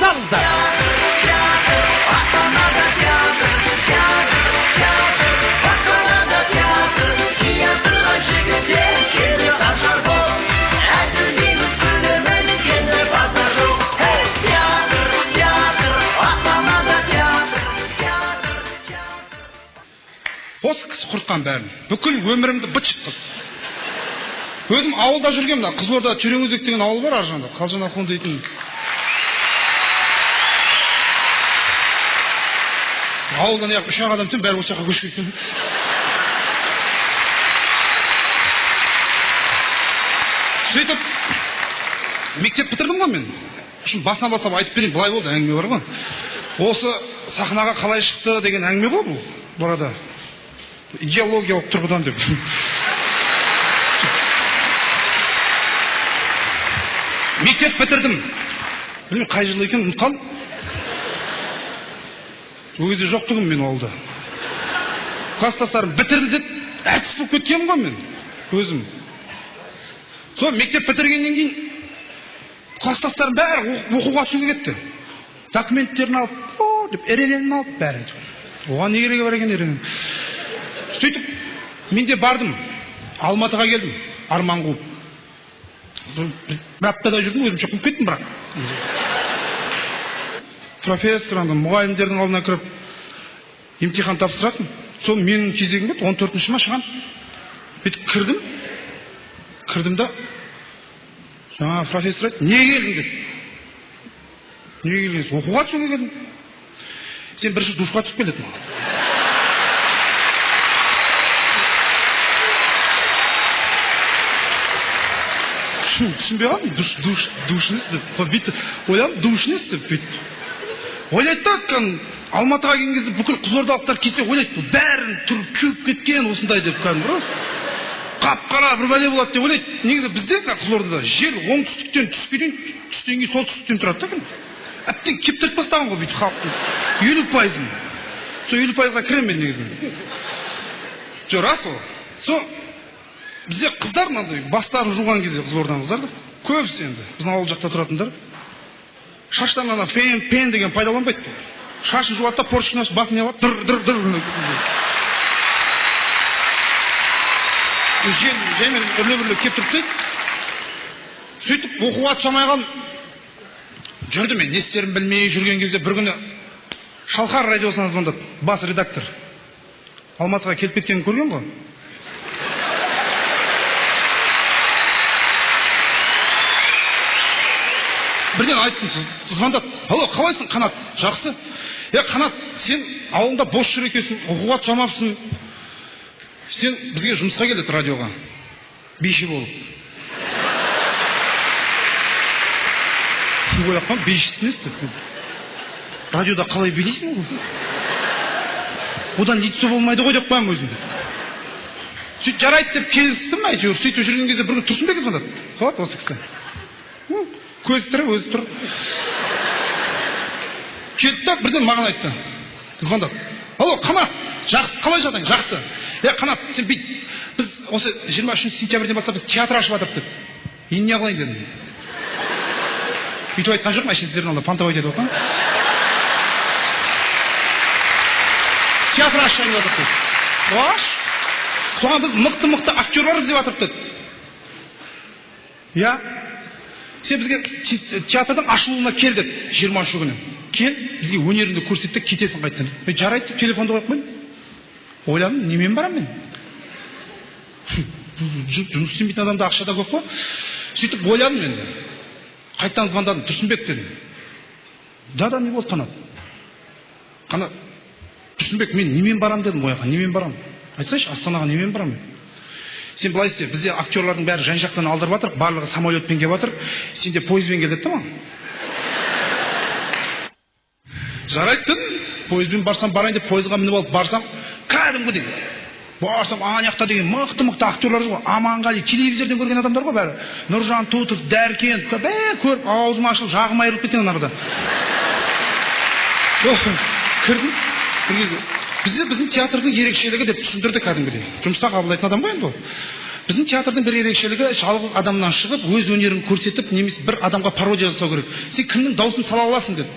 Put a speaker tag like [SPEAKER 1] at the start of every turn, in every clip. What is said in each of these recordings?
[SPEAKER 1] Қарсы алыңыздар.
[SPEAKER 2] Астанада театр, театр, театр, Астанада театр, театрға жігіттер келді шар боп. Әзілдейміз, күлеміз, енді базар жоқ. Эй, театр, театр, Астанада театр, театр, театр.
[SPEAKER 3] Осы кісі құртқан бәрін. Бүкіл өмірімді быт-шыт қылды. Өзім ауылда жүргенмін, мына Қызылорда Тереңөзек деген ауыл бар ар жағында. Қалжан Ахун дейтін. Ауылдан аяқ үш ақ адам түсем, бәрі осы жаққа көшіп кеткен. Сөйтіп мектеп бітірдім ғой мен. Шын басынан бастап айтып берейін, былай болды әңгіме бар ғой. Осы сахнаға қалай шықты деген әңгіме ғой бұл. Бұл арада идеологиялық тұрғыдан деп. Мектеп бітірдім. Білмеймін қай жылы екенін ұмытып қалдым. Ол кезде жоқ тұғым мен ауылда. Кластастарым бітірді деп әртіс болып кеткенмін ғой мен өзім. Сол мектеп бітіргеннен кейін кластастарым бәрі оқуға түсуге кетті. Документтерін алып, о деп РНН-ін алып бәрі. Оған не керегі бар екен РНН? Сөйтіп мен де бардым. Алматыға келдім, арман қуып. Бір аптада жүрдім, өзім шоқынып кеттім бірақ. Профессор, анда мұғалімдердің алдына кіріп емтихан тапсырасың. Сол менің кезегім келді, 14-ші ма шығам. Бүйтіп кірдім. Кірдім да жаңа профессор айтты, неге келдің деді. Неге келгенсің? Оқуға түсуге келдім. Сен бірінші душқа түсіп кел деді маған. Түсінбей қалдым, душ несі деп. Бүйтіп ойладым, душ несі деп бүйтіп. Ойлайды да, кәдімгі Алматыға келген кезде бүкіл қызылордалықтар келсе ойлайды, бұл бәрін түрі кеуіп кеткен осындай деп кәдімгі бір қап-қара бір бәле болады деп ойлайды. Негізі бізде Қызылордада жел оңтүстіктен түске дейін, түстен кейін солтүстіктен тұрады да кәдімгі. Әбден кептіріп тастаған ғой бүйтіп халықты. 50%-ын. Сол 50%-ға кіремін мен негізі. Жоқ, рас ол. Сол бізде қыздар мынандай бастарын жуған кезде Қызылорданың қыздары көбісі енді біздің ауыл жақта тұратындар шаштан ана фен пен деген пайдаланбайды. Шашын жуады да поршень ашып басын не қылады, дыр дыр дыр. Жел жаймен үрлеп-үрлеп кептіріп тастайды. Сөйтіп оқуға түсе алмай қалдым. Жүрдім мен, не істерімді білмей жүрген кезде бір күні Шалқар радиосынан звондады бас редактор. Алматыға келіп кеткенін көрген ғой. Бірден айттым, звондады. Алло, қалайсың, Қанат? Жақсы. Е, Қанат, сен ауылында бос жүр екенсің, оқуға түсе алмапсың. Сен бізге жұмысқа кел деді радиоға. Биші болып. Ойлап қалдым, бишісі несі деп. Радиода қалай билейсің ғой? Одан лицо болмайды ғой деп қоямын өзім. Сөйтіп жарайды деп келістім әйтеуір. Сөйтіп жүрген кезде бір күні Тұрсынбек звондады. Қалады осы кісі. Көзі тірі, өзі тұр. Келді да бірден маған айтты. Звондап. Алло, Қанат, жақсы, қалай жағдайың? Жақсы. Е, Қанат, сен бүйт. Біз осы 23 сентябрьден бастап біз театр ашып жатырмыз деп. Енді не қылайын дедім. Бүйтіп айтқан жоқпын, әшейін сіздердің алдында понтовать етіп отырмын. Театр ашайын деп жатырмыз деді. Аш. Соған біз мықты-мықты актерлар іздеп жатырмыз деді. Я, сен бізге театрдың ашылуына кел деді, 23 күні. Кел, бізге өнеріңді көрсет те кетесің қайтадан. Мен жарайды деп телефонды қойып қойдым. Ойладым, немен барамын мен? Жұмыс істемейтін адамда ақша да көп қой. Сөйтіп ойладым енді. Қайтадан звондадым, Тұрсынбек дедім. Да, да, не болды, Қанат? Қанат, Тұрсынбек, мен немен барамын дедім ояққа, немен барамын? Айтсайшы, Астанаға немен барамын? Сен былай істе, бізде актерлардың бәрі жан-жақтан алдырып жатыр, барлығы самолетпен келіп жатыр, сен де пойызбен кел деді да маған. Жарайды дедім, пойызбен барсам барайын деп пойызға мініп алып барсам, кәдімгідей. Барсам, ана жақта деген мықты-мықты актерлар жүр ғой, Аманғали, телевизорден көрген адамдар ғой бәрі. Нұржан Тутов, Дәркен, бәрі көріп, аузым ашылып, жағым айырылып кеткен арада. Кірдім, бір кезде бізде біздің театрдың ерекшелігі деп түсіндірді кәдімгідей. Жұмысқа қабылдайтын адам ғой енді ол. Біздің театрдың бір ерекшелігі жалғыз адамнан шығып, өз өнерін көрсетіп, немесе бір адамға пародия жасау керек. Сен кімнің дауысын сала аласың деді.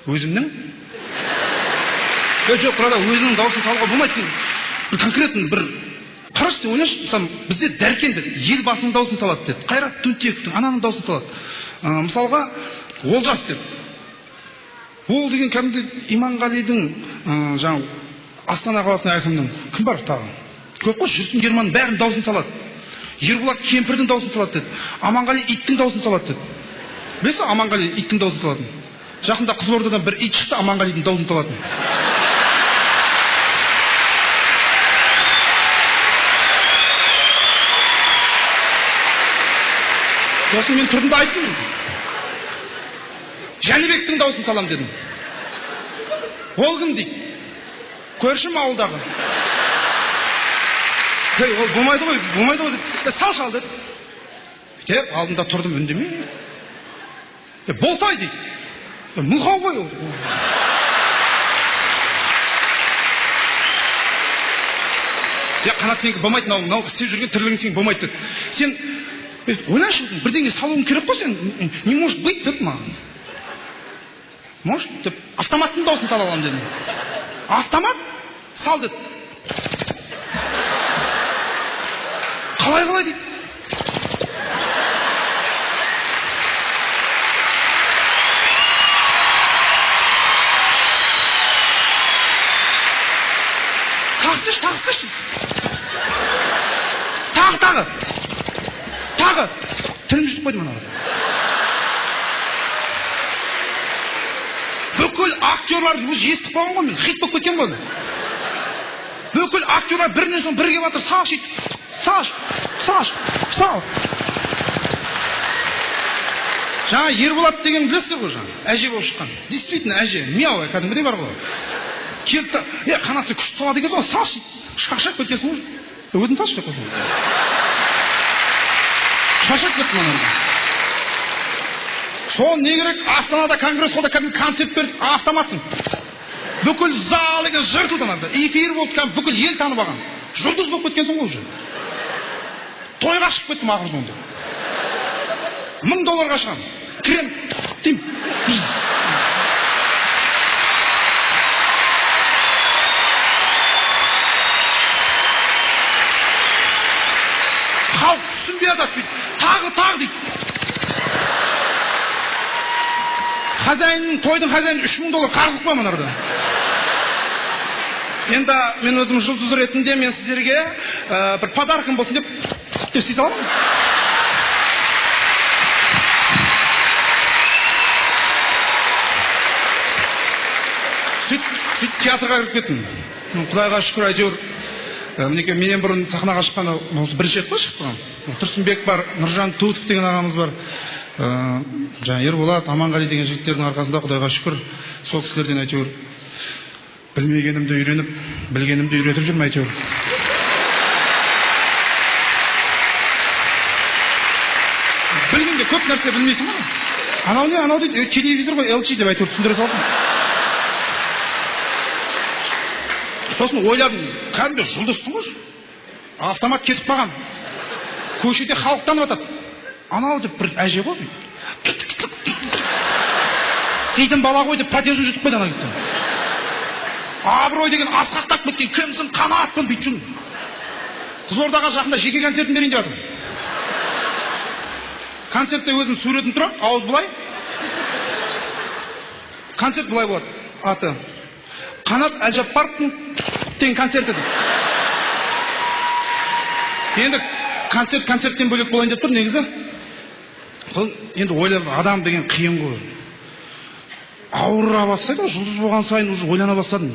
[SPEAKER 3] Өзімнің? Жоқ, брата, өзіңнің дауысын салуға болмайды. Сен бір конкретно бір қарашы, сен ойлашы, мысалы, бізде Дәркен деді, Елбасының дауысын салады деді, Қайрат Түнтековтің, ананың дауысын салады. Мысалға, Олжас деді. Ол деген кәдімгі Иманғалидың, жаңағы Астана қаласының әкімінің, кім бар тағы? Көп қой, Жүрсін Германның бәрінің дауысын салады. Ерболат кемпірдің дауысын салады деді. Аманғали иттің дауысын салады деді. Білесіз бе Аманғали иттің дауысын салатын? Жақында Қызылордадан бір ит шықты, Аманғалидың дауысын салатын. Сосын мен тұрдым да айттым. Жәнібектің дауысын салам дедім. Ол кім дейді? Көршім ауылдағы. Ей, ол болмайды ғой, болмайды ғой деді. Сал шал деді. Деп алдында тұрдым, үндемей. Болсай дейді. Мылқау ғой ол. Қанат, сенікі болмайды, мынау істеп жүрген тірлігің сенікі болмайды деді. Сен ойлашы, бірдеңе салуың керек қой сен. Не может быть деді маған. Может деп автоматтың дауысын сала аламын дедім. Автомат сал деді. Қалай қалай дейді. Тағыстыршы, тағыстыршы. Тағы, тағы. Тағы. Тілім жұтып қойдым ана. Бүкіл актерлар уже естіп қалған ғой, мен хит болып кеткен ғой. Бүкіл актерлар бірінен соң бірі келіп жатыр, салшы, салшы, салшы, сал. Жаңа Ерболат деген білесіздер ғой, жаңа әже болып шыққан. Действительно әже, мяу, кәдімгідей бар ғой. Келді, Қанат, сен күшті салады екенсің ғой, салшы, шаршап кеткенсің ғой. Өзің салшы деп қойсың. Шаршап кеттім ана. Сол не керек, Астанада конгресс холда кәдімгі концерт бердік, автоматсың. Бүкіл зал деген жыртылды анада. Эфир болды, кәдімгі бүкіл ел танып алған. Жұлдыз болып кеткенсің ғой уже. Тойға шығып кеттім ақыры соңында. 1000 долларға шығамын. Кірем, деймін. Халық түсінбей жатады дейді. Тағы, тағы дейді. Хозяин, тойдың хозяины 3000 доллар қарыз қоймын арада. Енді мен өзім жұлдыз ретінде мен сіздерге бір подаркым болсын деп істей саламын. Сөйтіп театрға кіріп кеттім. Құдайға шүкір, әйтеуір мінекей менен бұрын сахнаға шыққан осы бірінші рет қой шыққан. Тұрсынбек бар, Нұржан Тутов деген ағамыз бар. Жаңа Ерболат, Аманғали деген жігіттердің арқасында Құдайға шүкір, сол кісілерден әйтеуір білмегенімді үйреніп, білгенімді үйретіп жүрмін әйтеуір. Білгенде көп нәрсе білмейсің ғой. Анау не, анау дейді, телевизор ғой, LG деп әйтеуір түсіндіре салдым. Сосын ойладым, кәдімгі жұлдызсың ғой. Автомат кетіп қалған. Көшеде халық танып жатады. Анау деп бір әже ғой. Дейтін бала ғой деп подъезін жұтып қойды ана кісі. Абырой деген асқақтап кеткен, кімсің, Қанатпын бүйтіп жүрмін. Қызылордаға жақында жеке концертін берейін деп жатырмын. Концертте өзім суретім тұрады, ауыз былай. Концерт былай болады, аты. Қанат Әлжаппаровтың деген концерті деп. Енді концерт концерттен бөлек болайын деп тұр негізі. Сол енді ойлап, адам деген қиын ғой. Ауыра бастайды ғой, жұлдыз болған сайын уже ойлана бастадым.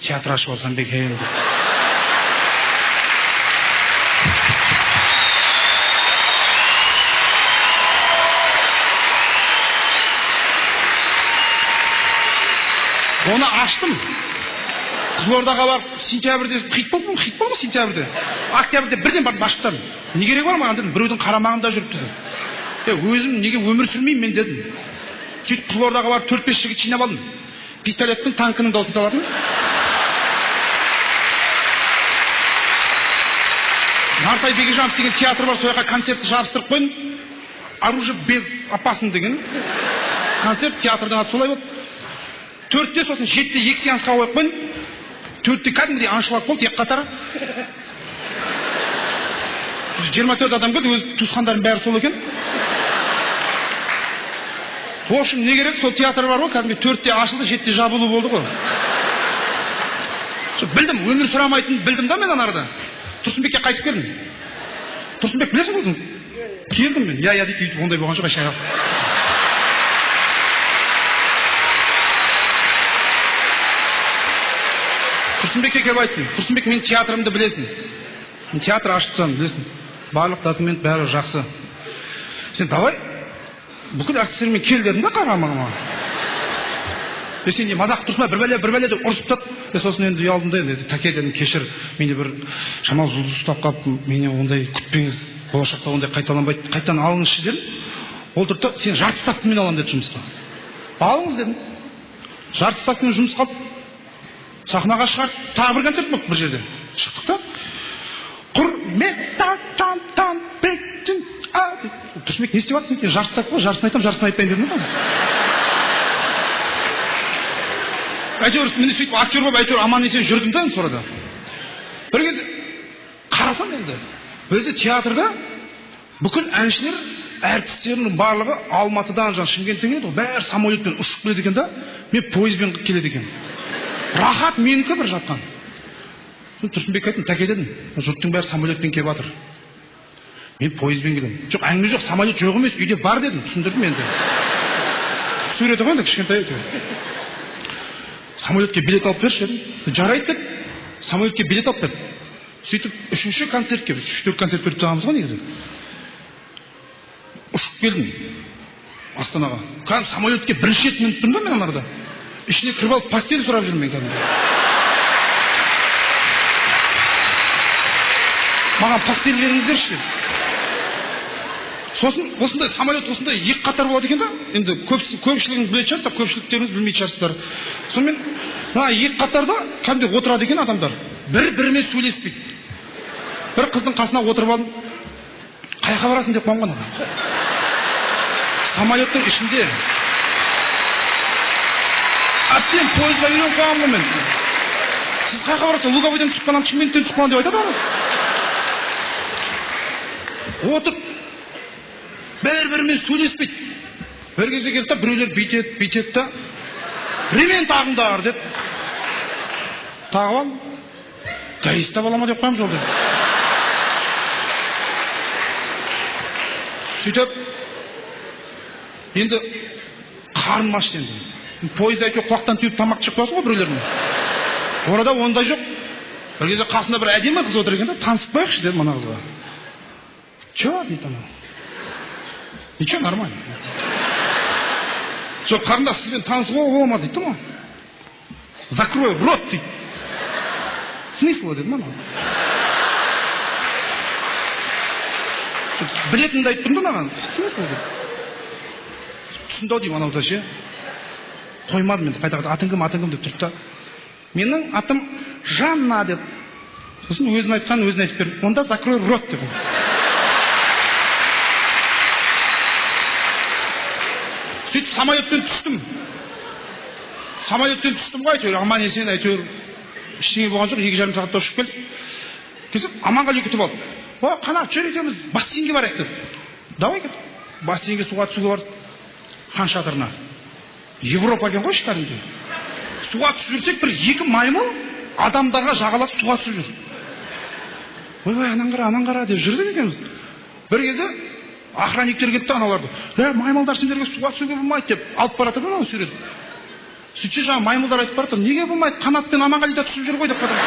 [SPEAKER 3] Театр ашып алсам ба екен деп. Оны аштым. Қызылордаға барып, сентябрьде хит болды ма? Хит болды ма сентябрьде? Октябрьде бірден барып ашып тастадым. Не керегі бар маған дедім, біреудің қарамағында жүріп дедім. Өзім неге өмір сүрмеймін мен дедім. Сөйтіп Қызылордаға барып 4-5 жігіт жинап алдым. Пистолеттің, танкінің дауысын салатын. Нартай Бекежанов деген театр бар, сол жаққа концертті жабыстырып қойдым. Оружие без опасын деген концерт, театрдың аты солай болды. 4-те, сосын 7-те 2 сеансқа қойып қойдым. 4-те кәдімгідей аншлаг болды, екі қатар. 24 адам келді, өз туысқандарым бәрі сол екен. В общем, не керек, сол театр бар ғой, кәдімгі 4-те ашылды, 7-те жабылу болды ғой. Білдім, өмір сұрамайтынын білдім да мен ана арада. Тұрсынбекке қайтып келдім. Тұрсынбек білесің ғой өзің? Келдім мен. Я, я дейді, өйтіп ондай болған жоқ, әшейін. Тұрсынбекке келіп айттым. Тұрсынбек, мен театрымды білесің. Мен театр ашып тастадым, білесің. Барлық документ бәрі жақсы. Сен давай бүкіл әртістермен кел дедім да қарамағыма. Сен не мазақ тұрсың ба, бір бәле, бір бәле деп ұрысып тастады. Сосын енді ұялдым да, енді тәке дедім, кешір, менде бір шамалы жұлдыз ұстап қалып, мені ондай күтпеңіз, болашақта ондай қайталанбайды, қайтадан алыңызшы дедім. Ол тұрды да, сен жарты ставкамен аламын деді жұмысқа. Алыңыз дедім. Жарты ставкамен жұмысқа алып, сахнаға шығарды, тағы бір концерт болды бір жерде. Шықтық та. Тұрсынбек, не істеп жатырсың? Жарты ставка ғой, жартысын айтамын, жартысын айтпаймын дедім ғой. Әйтеуір міне сөйтіп актер болып, әйтеуір аман есен жүрдім да енді сонда. Бір кезде қарасам енді, бізде театрда бүкіл әншілер, әртістердің барлығы Алматыдан, жаңа Шымкенттен келеді ғой, бәрі самолетпен ұшып келеді екен да, мен пойызбен келеді екен. Рахат менікі бір жатқан. Тұрсынбекке айттым, тәке дедім, жұрттың бәрі самолетпен келіп жатыр. Мен пойызбен келемін. Жоқ, әңгіме жоқ, самолет жоқ емес, үйде бар дедім, түсіндірдім енді. Суреті ғой енді кішкентай әйтеуір. Самолетке билет алып берші дедім. Жарайды деді. Самолетке билет алып берді. Сөйтіп үшінші концертке, біз 3-4 концерт беріп тұрғанбыз ғой негізі. Ұшып келдім Астанаға. Кәдімгі самолетке бірінші рет мініп тұрмын да мен анарда. Ішіне кіріп алып постель сұрап жүрмін мен кәдімгі. Маған постель беріңіздерші деп. Сосын осындай самолет осындай екі қатар болады екен да. Енді көпшілігіңіз білетін шығарсыздар, көпшіліктеріңіз білмейтін шығарсыздар. Сонымен мына екі қатарда кәдімгідей отырады екен адамдар. Бір-бірімен сөйлеспейді. Бір қыздың қасына отырып алдым. Қай жаққа барасың деп қуанған адам. Самолеттің ішінде. Әбден пойызға үйреніп қалғанмын ғой мен. Сіз қай жаққа барасыз? Луговойдан түсіп қаламын, Шымкенттен түсіп қаламын деп айтады ғой. Отырып бір-бірімен сөйлеспейді. Бір кезде келді да, біреулер бүйтеді, бүйтеді да. Ремень тағыңдар деді. Тағып алдым. ГАИ ұстап ала ма деп қоямын жолда. Сөйтіп енді қарным ашты енді. Пойызда әйтеуір құлақтан түйіп тамақ ішіп қоясың ғой біреулермен. Орада ондай жоқ. Бір кезде қасында бір әдемі қыз отыр екен да, танысып қояйықшы дедім ана қызға. Че дейді анау. Ничего, нормально. Жоқ, қарындас, сізбен танысуға бола ма дейді ма? Закрой рот дейді. Смысл дедім анау. Білетінімді айтып тұрмын да маған. Смысл деп. Түсінді ау деймін анау да ше. Қоймадым енді қайта-қайта атың кім, атың кім деп тұрды да. Менің атым Жанна деп. Сосын өзін айтқан, өзін айтып бердім. Онда закрой рот деп. Сөйтіп самолеттен түстім. Самолеттен түстім ғой әйтеуір, аман есен әйтеуір ештеңе болған жоқ, 2,5 сағатта ұшып келдік. Келсем, Аманғали күтіп алды. О, Қанат, жүр екеуміз бассейнге барайық деді. Давай кеттік. Бассейнге суға түсуге бардық. Хан шатырына. Европа екен ғой кәдімгідей. Суға түсіп жүрсек, бір екі маймыл адамдарға жағаласып суға түсіп жүр. Ойбай, анан қара, анан қара деп жүрдік екеуміз. Бір кезде охранниктер келді да аналарды. Маймылдар сендерге суға түсуге болмайды деп алып баратыр да анау сүйретіп. Сөйтсе жаңағы маймылдар айтып баратыр, неге болмайды, Қанат пен Аманғали да түсіп жүр ғой деп баратыр.